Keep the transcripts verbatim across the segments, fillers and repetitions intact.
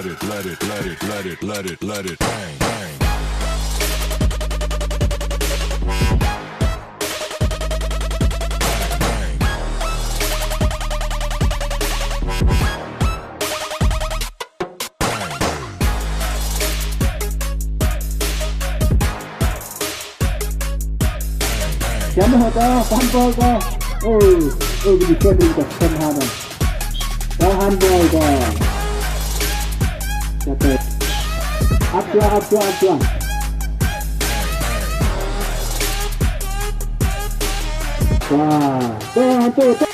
Let it, let it, let it, let it, let it, bang, bang. Siapa hata handball ka? Oh, oh, jadi kau beri kat handball. Ka handball ka. Siapa? Apa, apa, apa? Wah, tu, tu, tu.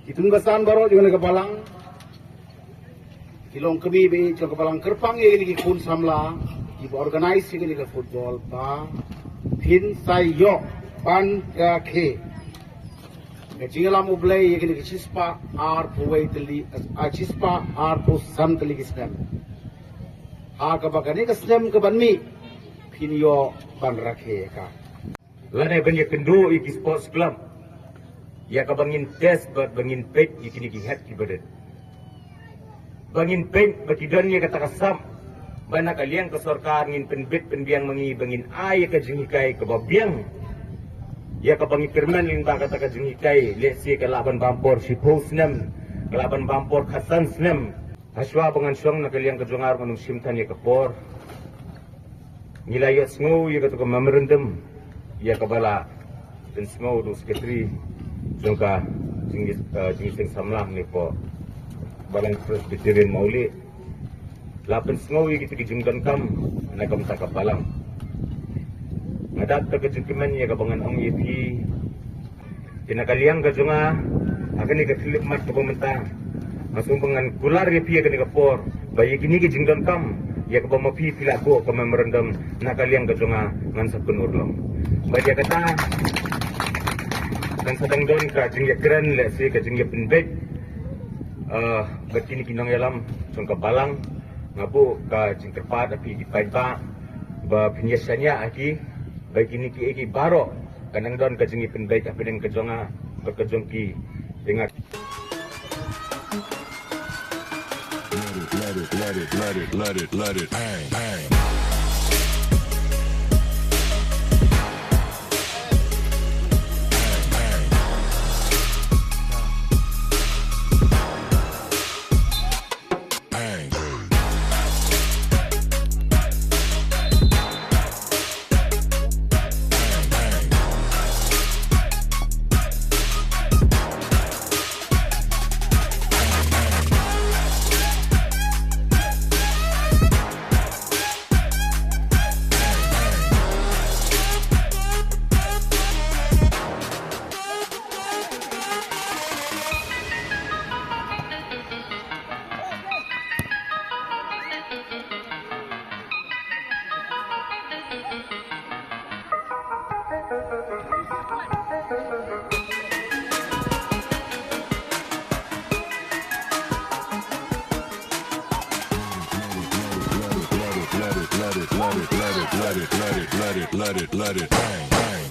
Ki tnga san baroh jong kane ka balang, ki long kmie bad jong ka balang kyrpang ïa kine ki khun samla kiba organize ïa kane ka football ba phin sa ïoh ban ka khe ka jingïalam U Blei ïa kine ki shispah arphew wei tylli, ah, shispah arphew san tylli ki snem. Ha kaba kane ka snem kaban mih phin ïoh ban rakhe ïa ka. Lane ban ïakynduh ïa ki sports club ïa kaba ngin test bad ba ngin peit ïa kine ki hep kiba don. Ba ngin peit ba ki don ïa kata ka sap ba na ka liang ka sorkar ngin pynbit pynbiang ma ngi ba ngin ai ïa ka jinghikai kaba biang. Ïa kaba ngi kyrmen lyngba kata ka jinghikai, let's say ka lah ban bam por shiphew snem, ka lah ban bam por khatsan snem. Hashwa ba ngan shong na ka liang ka jong nga ruh ngan ym shim than ïa ka por. Ngi la ïohsngew ïa kata ka memorandum ïa kaba la pynsngew da u secretary jong ka jing, eh, jingïaseng samla ne ko Balang Presbyterian Mawlieh. La pynsngew ïa kita ki jingdonkam na ka bynta ka balang. Nga dap da ka jingkmen ïa kaba ngan ong ïa phi. Te na ka liang ka jong nga, ha kane ka khyllipmat kaba mynta, nga sngew ba ngan kular ïa phi ha kane ka por ba ïa kine ki jingdonkam ïa kaba ma phi phi la buh ka memorandum, na ka liang ka jong nga ngan sa pynurlong. Bad ïa kata ngan sa dang don ka jingïakren, let's say ka jingïapynbeit, eh, bad kine ki nongïalam jong ka balang. Nga buh ka jingkyrpad ha phi ki paidbah ba phin ïa shaniah ha ki, ba kine kiei kiei baroh kan nang don ka jingïapynbeit hapdeng ka jong nga bad ka jong ki. Te nga Let it, let it, let it, let it, let it, let it, bang, bang. Let it, let it, let it, let it, let it, let it, let it, let it, let it, let it, let it, bang, bang.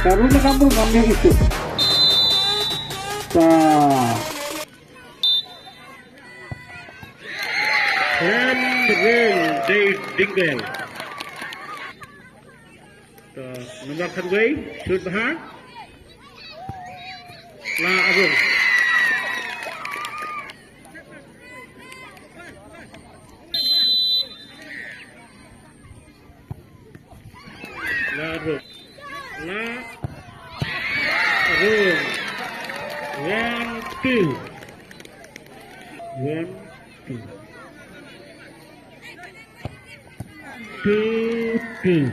Karuna kamu ngambil itu. Ta. Hem ring dei dingel. Ta, nombor khatwei, shoot bha. La abung. One, two. Two, two.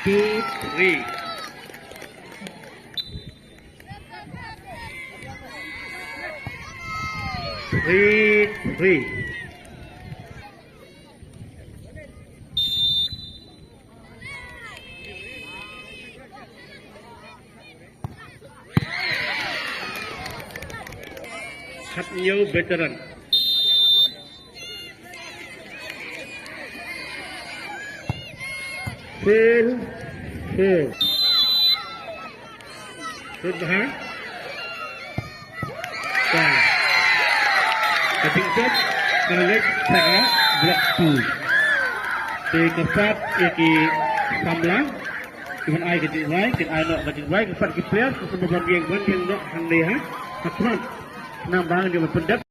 Two, three. Three, three. Khathynñiew veteran. Four, four. Four bha. Ka, ka jingtep ka la leit sha ka block two. Te ka sap ïa ki samla kiban ai ka jingrwai, kin ai noh ka jingrwai, ka sap ki players, ka sap ban ïeng, ban ïeng noh hangne ha, ha front. Namar ba ngi ban pyndep.